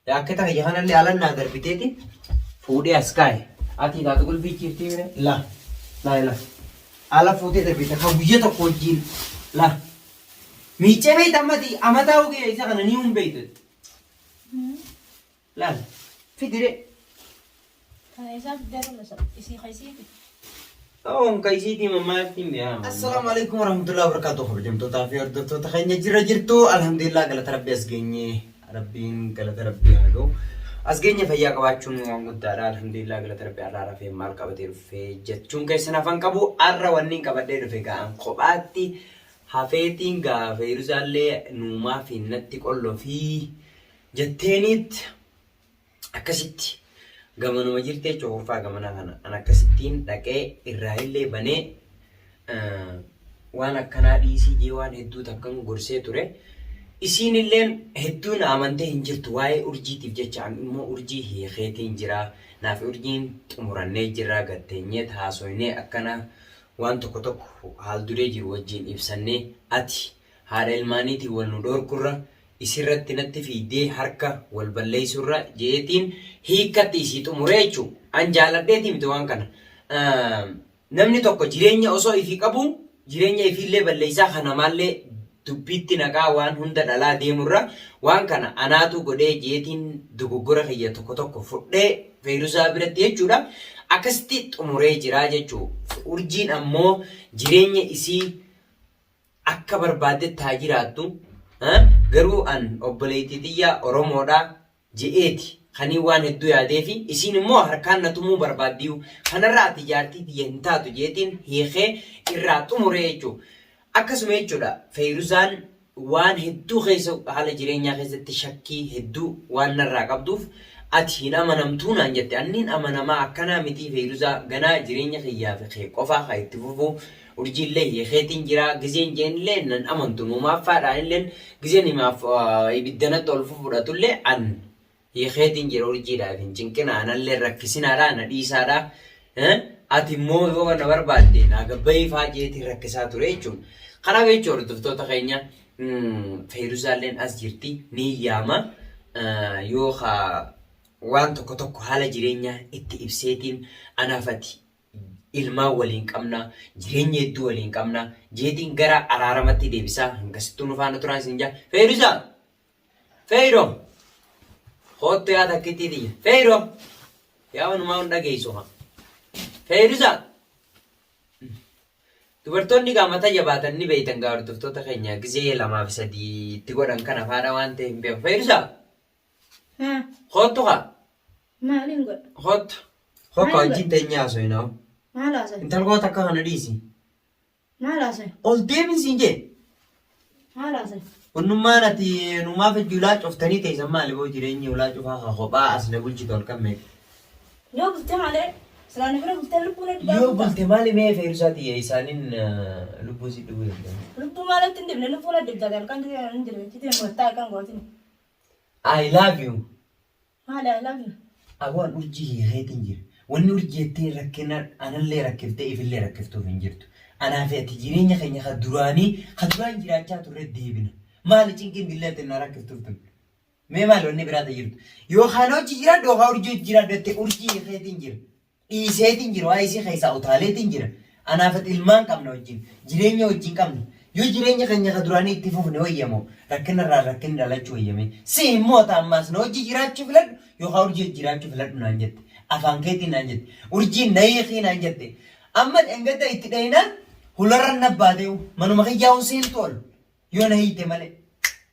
Jaakketa kiyya kanallee alan naa darbiteeti fuudhee as kaa'e. Ati taatu qulfii chiiftii mire la la la ala fuutee darbite kan guyya tokko wajjin la miiccee beeyta ammati amataa hogee isa kana ni hun beeytu. Laal fidire. Kana isaa fiddee kana isii kaisiiti. Oon ka isiitii mammaatti mi'aa. Assalaamu alaikum warahmatullahi wabarakatuh. Kabajamtootaa fi hordoftoota keenya jirra jirtu. Alhamdulillah galata rabbii as geenye. Rabbiin galata rabbii haa ga'u. As geenye fayyaa qabaachuun waan guddaadha. Alhamdulillah galata rabbii har'a rafee maal qabatee dhufe jechuun keessan hafan qabu. Har'a wanni hin qabadhee dhufe ga'an kophaatti hafeetiin gaa feeruzaallee nuumaa fi natti qollofii jetteeniit akkasitti gamanuma jirti jechuudha kurfaa gamanaa kana an akkasittiin dhaqee irraa illee banee waan akkanaa dhiisii jee waan hedduu takkan gorsee ture. Isiin illeen hedduu na amantee hin jirtu waa'ee urjiitiif jecha an immoo urjii hiikeetiin jira naaf urjiin xumurannee jirra gatteenyee haasoynee akkana waan tokko tokko haal duree jiru wajjin ibsannee ati haadha ilmaaniitiin wal nu dhoorkurra isirratti natti fiiydee harka wal balleeysurra je'eetiin hiikkatti isii xumure jechu. An jaaladheetii miti waan kana. Namni tokko jireenya osoo ifii qabuu jireenya ifiillee balleeysaa ka namaallee dubbiitti naqaa waan hunda dhalaa deemurra waan kana anaatu godhee je'eetiin dogoggora kiyya tokko tokko fudhee Feyruzaa biratti jechuudha. Akkasitti xumuree jira jechu. Urjiin ammoo jireenya isii Akka barbaaddetti haa jiraattu garuu an obboleeytii tiyya Oromoodha je'eeti kaniin waan hedduu yaadeefi isiin immoo harkaan na tumuu barbaaddiyu kanarra ati jaartii tiyya hin taatu je'eetiin hiikee irraa xumure jechu. Akkasuma jechuudha Feyruzaan waan hedduu keessa haala jireenyaa keessatti shakkii hedduu waan narraa qabduuf ati hin amanamtuu naan jette anniin amanamaa akkanaa mitii Feyruzaa ganaa jireenya kiyyaa fi kee qofaa ka itti fufuu Urjiillee hiikeetiin jira gizeen jeenillee nan amantu nuumaaffaadhaanilleen gizeen himaaf ibidda natti ol fufudhatullee an hiikeetiin jira urjiidhaaf hin cinqina anallee rakkisinaadha na dhiisaadha ati immoo yoo na barbaadde naa gabbayii faa jeetiin rakkisaa ture jechuun. Kanaaf jechuun hordoftoota keenya Feyruzaalleen as jirti ni yaama yoo waan tokko tokko haala jireenyaa itti ibseetiin anaaf ati ilmaan waliin qabna, jireenya hedduu waliin qabna, jeetiin gara araaramatti deebisaa hangasittuu nu faana turaa isin jaa. Feeyruza! Feeyro! Koottu yaa takkittii tiyya. Feeyro! Yaa wanumaa hin dhageessu haa. Feeyruza! Dubartoonni gaa mata jabaatan ni beeytan gaa hordoftoota keenya gizee lamaa fi sadii itti godhan kana faadha waan ta'eef hin beeku. Feeyruza! Haa. Koottu kaa! Maaliin godha? Kottu. Hokka Maal wajjin teenyee haasofna. Maal haasa'e? Intal koo takka kana dhiisi. Maal haasa'e? Ol deemin siin jee. Maal haasa'e? Unnummaan ati numaaf ejji ulaa cuftanii teessan maali boo jireenyi ulaa cufaa haa kophaa as na bulchitu halkan meeqa. Yoo bultee malee silaa na bira bultee lubbuu na dibaa Yoo bultaa. bulte maali mee feerusaa tiyya isaanin lubbuu si dhibuu danda'u. Lubbuu maalatti hin dibne lubbuu na dibdaa halkan hin jirre jettee murtaa halkan gootin. I love you. Maali I love you. Aboo an urjii hiikeetiin jira. Wanni urjii jettee rakkina anallee rakkiftee ifillee rakkiftuuf hin jirtu. Anaa fi ati jireenya keenya ka duraanii ka duraan jiraachaa turre deebina. Maali cinqiin dillee ati na rakkiftuuf tun? Mee maali wanni biraa ta jirtu? Yookaan hojii jiraadhu yookaan urjii hojii jiraadhu jettee urjii hiikeetiin jira. Dhiiseetiin jira, waa'ee isii keessaa utaaleetiin jira. Anaaf ati ilmaan qabna wajjin, jireenya wajjin qabna. Yoo jireenya keenya ka duraanii itti fufne wayya moo rakkina irraan rakkinni dhalachuu wayya mee? Si immoo ati ammaas na wajji jiraachuu filadhu yookaan urjii wajji jiraachuu filadhu naan jette. Afaan keetiin naan jette. Urjiin na hiikii naan jette. Amma dheengadda itti dhayinaan hularran na baateewu manuma kiyyaa'uun seentu ol yoo na hiite malee.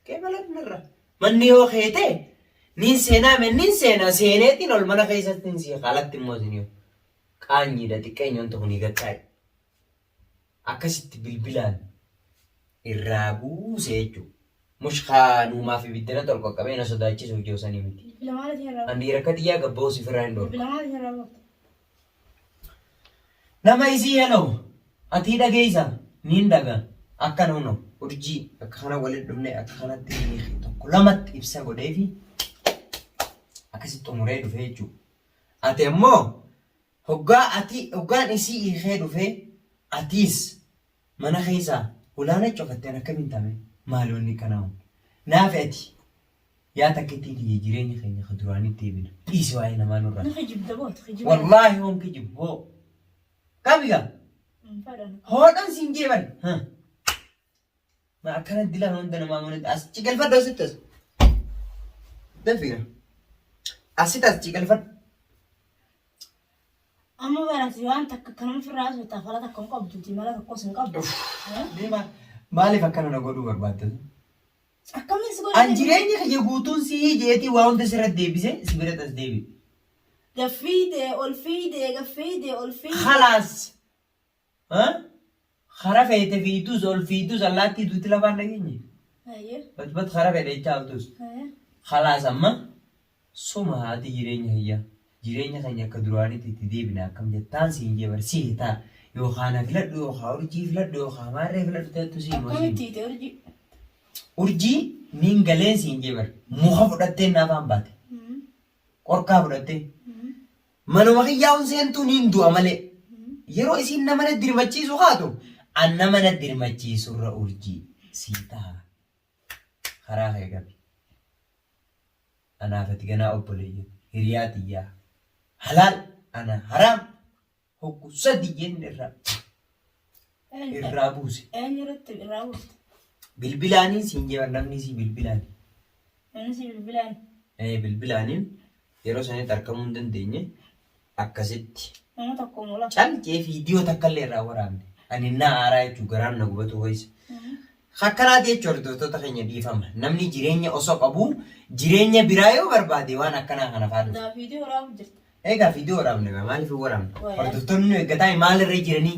Kee malee narra. Manni yoo kee ta'e niin seenaa mee niin seena seeneetiin ol mana keessatti hin siika alatti immoo isin yoo qaanyiidha xiqqeenya wanta kun eegattaa'e akkasitti bilbilaan irraa buuse jechuudha. Mushkaa nuumaaf ibiddana tol qaqqabee na sodaachisuuf jiru sanii miti. Bilbila maaliitiin irraa An dhiira akka xiyyaa gabba'uu si firraa hin dhoorku. Bilbila maaliitiin irraa buufte? Nama isii hello atii dhageeysa niin dhaga akkana huno urjii akka kana walitti dhufne akka kanatti hiiki tokko lamatti ibsa godheefi akkasi xumuree dhufee jechuudha. Ati ammoo hoggaa ati hoggaan isii hiikee dhufee atiis mana keessaa hulaana cufatte an akkamiin taame maali wanni akkanaa kun naafi ati. Yaa takkittii tiyya jireenya keenya ka duraanitti deebina. Dhiisi waa'ee namaa nurraa. Ni kijibda booti kijiba. Wallaahi hoon kijibu hoo. Qabi gaa. Hin fedhan. Hoodhan siin jee bari. Ma akkana dila hunda namaa manatti as cigalfadhu asitti as. Dafi gaa. Asitti as cigalfadhu. Amma barati waan takka kanuma firraa haasofta fala takka hin qabduuti mala tokkos hin qabdu. Deema maaliif akkana na godhuu barbaadda? Akkamiin si godhe? An jireenya kiyya guutuun si jeetii waa hunda sirra deebise si bira as deebi. Gaffiidee ol fiidee gaffiidee ol fiidee. Khalaas. Kara feete fiidus ol fiidus allaattii duuti lafaan dhageenye. Hayyee. Batbat kara fedhe jechaa oltus. Hayyee. Khalaas amma suma haati jireenya kiyya. Jireenya keenya akka duraanitti itti deebina akkam jettaan siin jee bar si taa yookaan na filadhu yookaan urjii filadhu yookaan maarree filadhu ta'ettu si himu Akkamitti hiite urjii? Urjii niin galeen siin jee bar muka fudhattee na afaan baate. Qorkaa fudhattee. Manuma kiyyaa hun seentuu niin du'a malee. Yeroo isiin nama na dirmachiisu kaatu an nama na dirmachiisurra urjii sii taha. Karaa kee qabi. Anaaf ati ganaa obboleeyyan hiriyaa tiyyaa halaal ana haraam hoggu sadi jeen irraa irraa buuse. Eenyu irratti irraa buufte? Bilbilaaniin siin jee namni sii bilbilaani. Namni si bilbilaan. Ee bilbilaaniin yeroo sanitti argamuu hin dandeenye akkasitti. Nama tokko moo lama? Cal jee viidiyoo takka illee irraa waraabne. Ani na aaraa jechuun garaan na gubatu keessa. Akkanaati jechuun hordoftoota keenya dhiifama. Namni jireenya osoo qabu jireenya biraa yoo barbaade waan akkanaa kana faa dhufa. Daa viidiyoo waraabu jirta. Egaa viidiyoo waraabne gaa maaliif hin waraabne? Wayaa. Hordoftoonni nu eeggataa maalirra jiranii?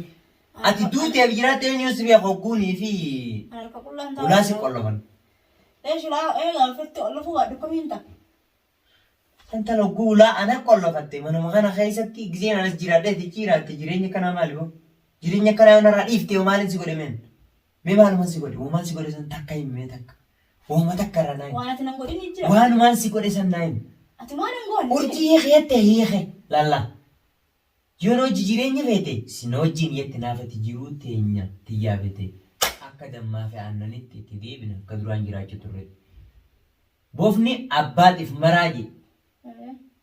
Ati duuteef jiraatte eenyuun si beeka hogguunii fi Harka qullaan taa'u. ulaa si qollofan. Eesh ulaa eegaa ofitti ol dhufuu waadhu kamiin ta'a? Intala hogguu ulaa ana qollofatte manuma kana keessatti gizeen anas jiraadhe ati jiraatte jireenya kanaa maali boo? Jireenya kanaa yoo narraa dhiifte hoo maalin si godhe meen? Mee maaluman si godhe? Womaan si godhe san takka himi mee takka. Woma takka irraa naa himi. Waan ati nan godhin ni jira. Waanumaan si godhe san naa himi. Ati waan hin goone. Urjii hiike jette hiike lalla. Yoo na wajji jireenya feete si na wajjiin jette naaf ati jiruu teenya tiyyaa feete akka dammaa fi aannanitti itti deebina akka duraan jiraachuu turretti. Bofni abbaat if maraa jee.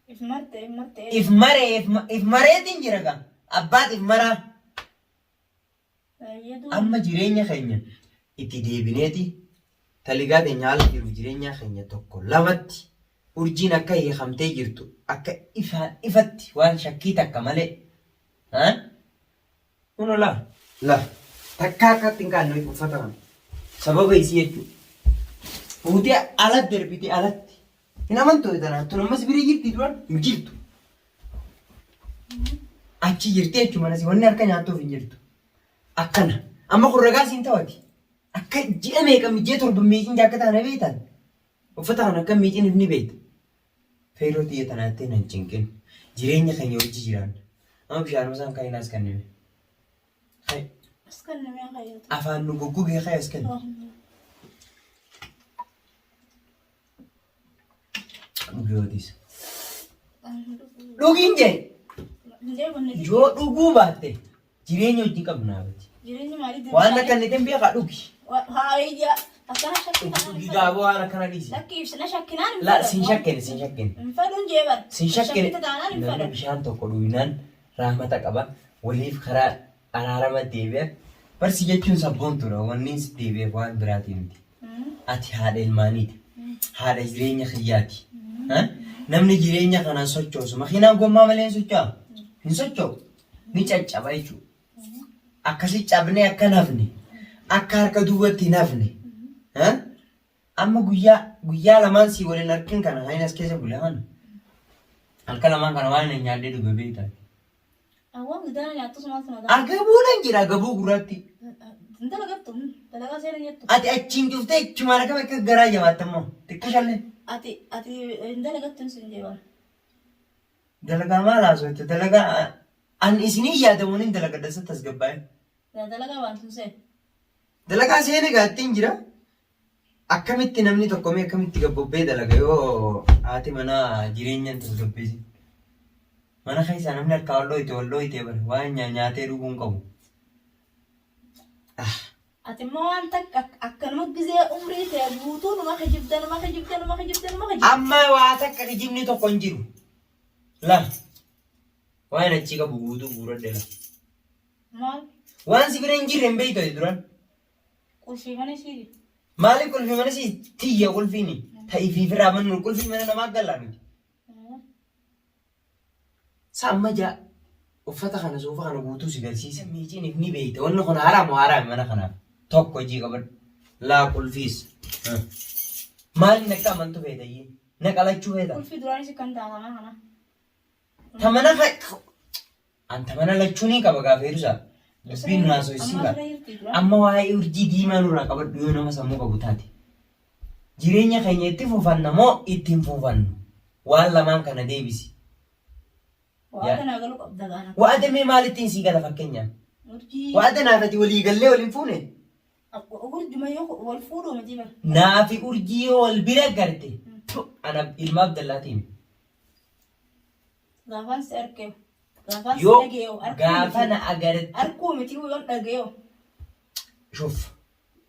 If marte if marte. If maree if mareetiin jira gaa. Abbaat if maraa. Amma jireenya keenya itti deebineeti taligaa teenya haala jiruuf jireenyaa keenya tokko lamatti urjiin akka hiikamtee jirtu akka ifaan ifatti waan shakkii takka malee. Kunoo laa. Laa. Takkaa akkatti hin kaanne uffata kana. Sababa isii jechuudha. Fuutee alatti darbite alatti. Hin amantu tanaan tun ammas bira jirti duraan hin jirtu. Achi jirti jechuudha mana wanni harka nyaattuuf hin jirtu. Akkana. Amma kun ragaa siin ta'ati. Akka ji'a meeqa ji'a torba miicin akka taane beektan. Uffata kana akka miiciniif ni beekta. Feeroo tiyya tanaa jettee nan cinqin. Jireenya keenya wajji jiraanna. Amma bishaanuma isaan kaa'in as kennime. Ka'i. As kenname kayyatu. Afaan nu goggogee ka'i as kenne. Dhugiyootis. Dhugiin jee yoo dhuguu baatte jireenya wajjin qabdu naa bati. Jireenya maalii Waan akka inni beekaa dhugi. Haayya akkana Dhugi shakkinaan. gaaboo waan akkana dhiisi. Lakki ibsina shakkinaan hin La fedhan. sin shakkine sin shakkine. Hin fedhun jee bar. Sin shakkine. Shakkite taanaan hin Namni fedhan. bishaan tokko dhuginaan rahmata qaba. Waliif karaa araarama deebi'a. Barsi jechuun sabboontuudha. Wanni si deebi'eef waan biraatii miti. Ati haadha ilmaaniiti. Haadha jireenya kiyyaati. Namni jireenya kanaan sochoosu makiinaan gommaa malee hin socho'aa? Hin socho'u. Ni caccaba jechuudha. Akkasi cabnee akka hin hafne, akka harka duubatti hin hafne. Amma guyyaa guyyaa lamaan sii waliin harkin kana kan inni as keessa bule kana. Halkan lamaan kana waan inni nyaadhee dhuge beektaa. Awwaan gidaara nyaattus maaltu na ta'a? Agabuu nan jedha agabuu gurraatti. Hin dalagattu dalagaa seera nyaattu. Ati achiin cuftee achumaan akkam akka garaa jabaatta immoo xiqqoo shallee. Ati ati hin dalagattu sin jeeban. Dalagaa maal haasofte dalagaa an isinii yaadamuun hin dalagadha sitti tasgabbaa'e. Dalagaa waan sun seen. Dalagaa seene gaa ittiin jira. Akkamitti namni tokko mee akkamitti gabbobbee dalaga yoo haati manaa jireenya hin tasgabbeessin. Mana keessaa namni harkaa ol dhooyte ol dhooyte bara waan nyaatee dhuguu hin qabu. Ah. Ati immoo waan takka akkanuma gizee umrii tee guutuu numa kijibda numa kijibda numa kijibda numa kijibda. Amma waa takka kijibni tokko hin jiru. La. Waan achii qabu guutuu guuradhe la. Maal? Waan si bira hin jirre hin beektu ati duran. Qulfii mana ishiiti. Maaliif qulfii mana sii tiyya qulfiini? Ta ifiifirraa mannu qulfii mana namaa galaa miti. Sa amma jaa uffata kana suufa kana guutuu si galsiisa miiciiniif ni beekta. Wanni kun haraam moo haraami mana kanaaf? Tokko hojii qabadhu. Laa qulfiis. Maaliin akka amantu feeta iyyee? Na qalachuu feeta? Qulfii duraanis kan taatamaa kana. Ta mana An ta mana lachuu ni qaba gaafa heerusaa. Dubbiin nu haasofsiisin gaa. Amma waa'ee urjii diimaa nurraa qabadhu yoo nama sammuu qabu taate. Jireenya keenya itti fufanna moo itti hin fufannu? Waan lamaan kana deebisi. Wa'ada naa galuu qabda gaana. Wa'ada mee maalittiin sii gala fakkeenyaaf? Urjii. Wa'ada naaf ati walii gallee waliin fuune? Urjuma yoo wal fuudhuu miti bara. Naafi urjii yoo wal bira garte tu ana ilma Abdallaatiin. Gaafaan si arkeewu. Gaafaan si Yoo dhageewu. Arkuu gaafa miti. na agarte Arkuu miti yoon dhageewu. Shuf.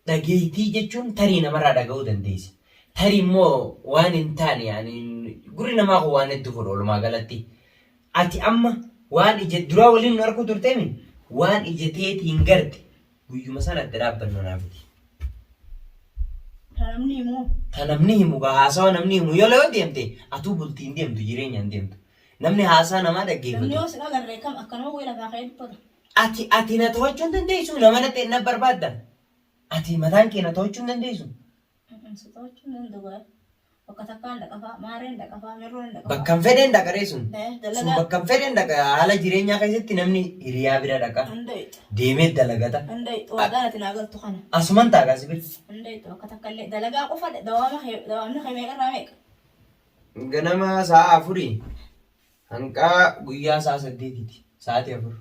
Dhageeytii jechuun tarii namarraa dhaga'uu dandeessa. Tarii immoo waan hin taane yaani gurri namaa kun waan hedduu fudha walumaa galatti. Ati amma waan ija duraa waliin nu arguu turteemi waan ija teetiin garte guyyuma sana adda dhaabbannu naaf miti. Ta namni himuu. Ta namni himu gaa haasawa namni himu yoo yoo deemte atuu bultii hin deemtu jireenya hin deemtu. Namni haasaa namaa Namni dhaggeeffatu. yoo sin agarre kam akkanuma wayii lafaa ka'ee dubbata. Ati na to'achuu hin dandeessu nama natti na barbaadda. Ati mataan kee na to'achuu hin dandeessu. Si to'achuu hin danda'u. Bakka takkaan dhaqafaa, maareen dhaqafaa, mirroon dhaqafaa. Bakkan fedheen dhaqa ree sun. Eh, Sun dalagaa. bakkan fedheen dhaqa haala jireenyaa keessatti namni hiriyaa bira dhaqa. Hundayxu. Deemee dalagata. Hundayxu. Waaqaan ati naa galtu kana. Asuman taagaa si bira. Hundayxu bakka takka illee dalagaa qofa dawaama kee dawaamni kee meeqa irraa meeqa? Ganama sa'a afurii hanqaa guyyaa sa'a saddeetiiti. Sa'aatii 4.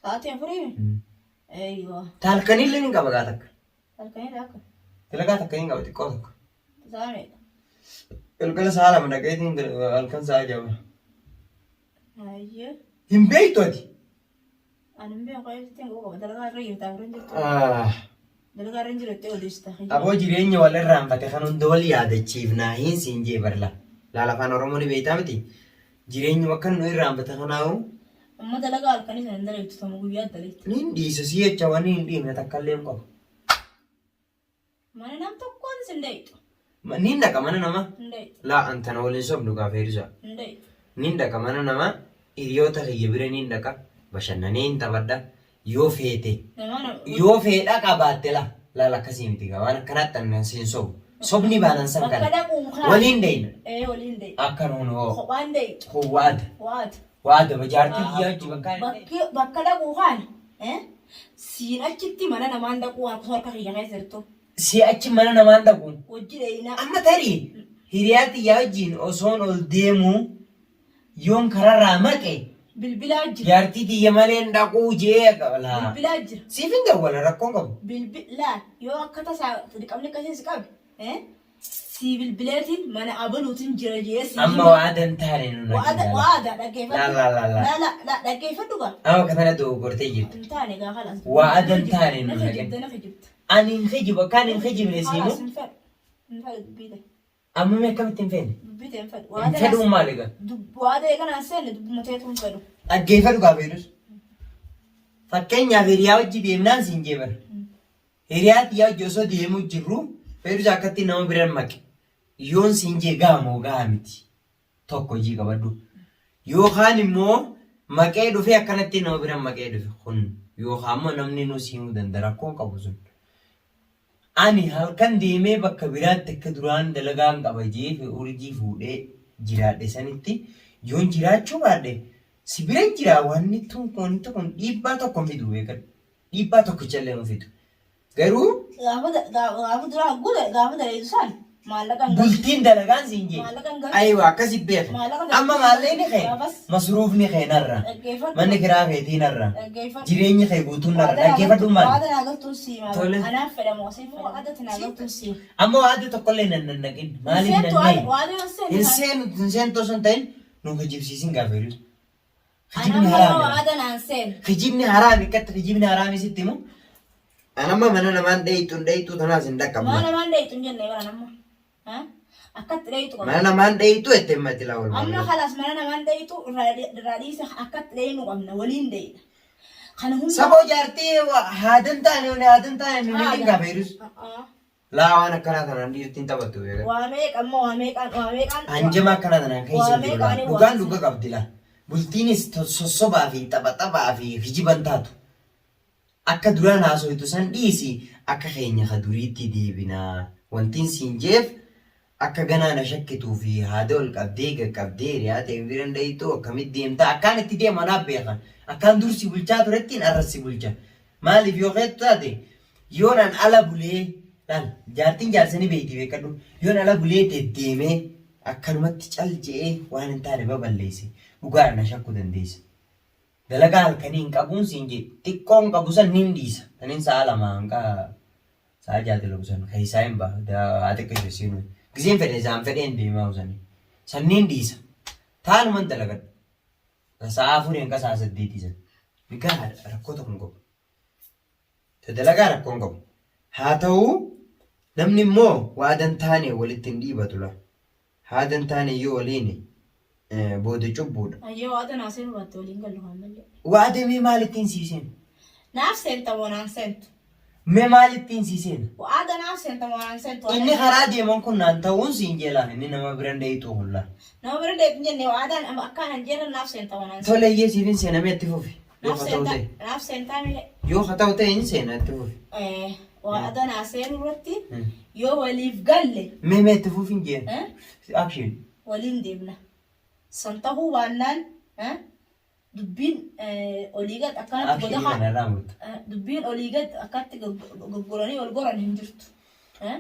Sa'aatii afurii? Eeyyoo. Ta halkaniillee ni qaba gaa takka. Halkanii takka. Dalagaa takka ni qaba xiqqoo takka. Sa'a meeqa? Galgala sa'a 2 dhaqeetiin halkan sa'a 6. Hayyee. Hin beektu ati. Ani hin beeku eessatti hin qabu dalagaa irra jirta irra hin jirtu. Ah. Dalagaa irra hin jiru itti odeessita. Aboo jireenya wal irraanfate kan hunda wal yaadachiifnaa hin siin jee barla. Laala afaan Oromoo ni beektaa miti. Jireenyuma kan nu irraanfate kanaa'u Amma dalagaa halkanii sana hin dalagdu tama guyyaa dalagdu. Nin dhiisa si jecha wanni hin dhiifne takka illee hin qabu. Mana nam tokkoon sin dayxu. Nin dhaqa mana namaa. Hin dayxu. Laa antana waliin sobnu gaafa hirisa. Hin dayxu. Nin dhaqa mana namaa hiriyoota kiyya bira nin dhaqa bashannanee hin taphadha yoo feete Nama nama. yoo feedha qabaatte la laal akkasii miti gaa waan akkanaatti annan siin sobu sobni baanan san Bakka kana dhaquu kaan. waliin dayna Ee waliin dayxu. akka nuun hoo Kophaan dayxu. kun waada Waata. Waada ba jaartii tiyyaa wajji bakkaa hin Bakki bakka dhaquu kaan eh, siin achitti mana namaan dhaquu waan osoo harka kiyya keessa jirtu. Si achi mana namaan dhaqu. Wajji dheeyinaa. Amma tarii hiriyaa tiyyaa wajjiin osoon ol deemuu yoon kararraa maqe Bilbilaa jira. jaartii tiyya malee hin dhaquu jee laa. Bilbilaa jira. Siif hin dawwala rakkoon qabu. Bilbilaa yoo akka tasaa dirqamni akkasii si qabe eh, Sii bilbileetiin mana abaluutiin jira jee sii Amma hima. waada hin taane nu naqi Waada laala. waada dhaggeeffadhu. Laa laa laa laa. Laa laa laa dhaggeeffadhu gaa. Amma akka tana dogoggortee jirta. Hin taane gaa kalas. Waada hin taane nu Na naqin. kijibda na kijibda. Ani hin kijibu akka ani hin kijibne Kalas siimu. hin fedhu. Hin fedhu dubbii ta'e. Amma mee akkamitti hin feene? Dubbii ta'e hin fedhu. Hin Waada fedhuun maal egaa? Waada eeganaan seenne dubbuma ta'etu hin fedhu. Dhaggeeffadhu gaafa jedhus. Fakkeenyaaf hiriyaa wajji deemnaan siin jee bara. Hiriyaa tiyyaa wajji osoo deemuu jirruu Feeruza akkatti nama biran maqe yoon siin jee gaha moo gaha miti tokko hojii qabadhu yookaan immoo maqee dhufee akkanatti nama biran maqee dhufe kun yookaan immoo namni nu siimuu danda'a rakkoon qabu sun. Ani halkan deemee bakka biraatti akka duraan dalagaan qaba jee fi urjii fuudhee jiraadhe sanitti yoon jiraachuu baadhe si bira jira wanni tun wanti kun dhiibbaa tokko hin fidu beekadhu. Dhiibbaa tokkicha illee hin fidu. Garuu Gaafa gaafa dura hagguu gaafa daleedu san maallaqa hin galchu. bultiin dalagaan siin jee. Maallaqa hin galchu. Ayiwa akkasi beeka. Maallaqa galchu. Amma maallaqni kee Gaafas. masruufni kee narra. Dhaggeeffadhu. Manni kiraa keetii narra. Dhaggeeffadhu. Jireenyi kee guutuun narra. Waadaa naa Dhaggeeffadhu galtu- maali? waadaa naa galtuun sii maal? Tole. Anaaf fedhamu asii fedhamu. Waadaa naa galtuun sii. Amma waada tokkollee nan nannaqin. Maaliif Hin seentu nanneen? waadaa hin seentu. Hin seenu hin seentu osoo hin ta'in nu kijibsiisin gaafa jedhu. Ani Kijibni amma yoo haraami. waadaa naan seenu. Kijibni haraami akkatti kijibni haraami sitti himu. Anamma mana namaan dheeyxuun dheeyxuu tanaas hin dhaqqabne. Mana namaan dheeyxu hin jenne bara nama. Akkatti dheeyxu qabna. Mana namaan dheeyxu jettee mati laa walumaa Amma galatti. kalaas mana namaan dheeyxu irraa dhiisa akkatti dheeynu qabna waliin dheeyna. Kana hunda. Saboo jaartii haadan taane haadan taane nu hin gaafeerus. Laa waan akkanaa tanaan dhiirtiin taphattu beekan. Waa meeqa amma waa meeqaan waa meeqaan. Hanjama akkanaa tanaan keessa Waa hin jiru laa. meeqaan Dhugaan dhuga qabdi laa. Bultiinis sossobaa fi tapha taphaa fi kijiban taatu. Akka duraan haasoytu san dhiisi akka keenya ka duriitti deebina. Wantiin siin je'eef akka ganaa na shakkituu fi haada ol qabdee gad qabdee hiriyaa tee bira hin dhayxuu akkamitti deemta akkaan itti deemu anaa beeka. Akkaan dur si bulchaa turettiin arras si bulcha. Maaliif yoo keettu taate yoon an ala bulee laal jaartiin jaarsa ni beeyti beekkadhu yoon ala bulee deddeemee akkanumatti cal je'ee waan hin taane baballeeyse dhugaadha na shakku dandeeysa. Dalagaa halkanii hin qabuun siin jedhe. Xiqqoon qabu san nin dhiisa. Tanin sa'a 2 hanga sa'a 6 dalagu san keessaa hin baha. Haa xiqqishu isiin. Gizeen fedhe isaan fedheen deemaa usanii. San nin dhiisa. Taanuman dalagadha. Sa'a 4 hanga sa'a 8 san. Gahaadha rakkoo tokko hin qabu. Ta dalagaa rakkoo hin qabu. Haa ta'uu namni immoo waadan taane walitti hin dhiibatu laa. Haada hin taane yoo waliin booda cubbuudha. Ayyee waada naa seenuu baatte waliin gallu kaan mallee. Waada mee maalittiin sii seena? Naaf seenta moo naan seentu? Mee maalittiin sii seena? Waada naaf seenta moo naan seentu? Inni karaa deeman kun naan ta'uun siin jeelaan inni nama bira hin dheeyxuu kun laa. Nama bira dheeyxu hin jenne waadaan amma akkaan hin jeelan naaf seenta moo naan seentu? Tole iyyee siif hin seena mee itti fufi. Yoo Naaf haa ta'u seenta ta'e. naaf seentaa mee? Yoo haa ta'u ta'e hin seena itti fufi. Wa'ada naa seenuu irratti yoo waliif galle. Mee mee itti fufi hin jeen. Action. Waliin deemna. San tahuu baannaan dubbiin olii gad akkanatti Action goda kana irraa murta. Dubbiin olii gad akkatti goggoranii ol goran hin jirtu.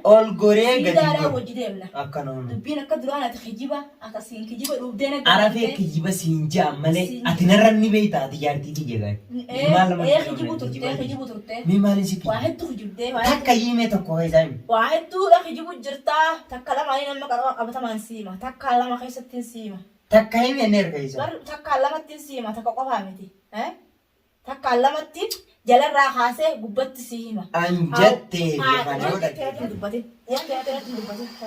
Ol goree gadi Siidaadhaan goru. wajji deemna. Akkana hunda. Dubbiin akka duraan ati kijiba akka siin kijiba dhuubdee na Arafee galtee. kijiba siin ja'an malee Siin- ati narra ni beekta ati jaartii tiyya gaa'e. Ee ee kijibu turtee kijibu turtee. Mee maaliin si Waa kijiba? hedduu kijibdee waa hedduu. Takka hiimee tokko keessaa himi. Waa hedduudha kijibu jirtaa takka lamaanii nama qaroo qabatamaan siima takka lama keessatti hin siima. Takka himi inni erga isaa. Bar takka lamatti hin siima takka qofaa miti. Eh? Takkaan lamatti jalarraa kaasee gubbatti sii hima. An jettee fi Haa, kana yoo waan jettee dhaggeeffate. natti hin dubbatin. Waan jettee natti hin dubbatin.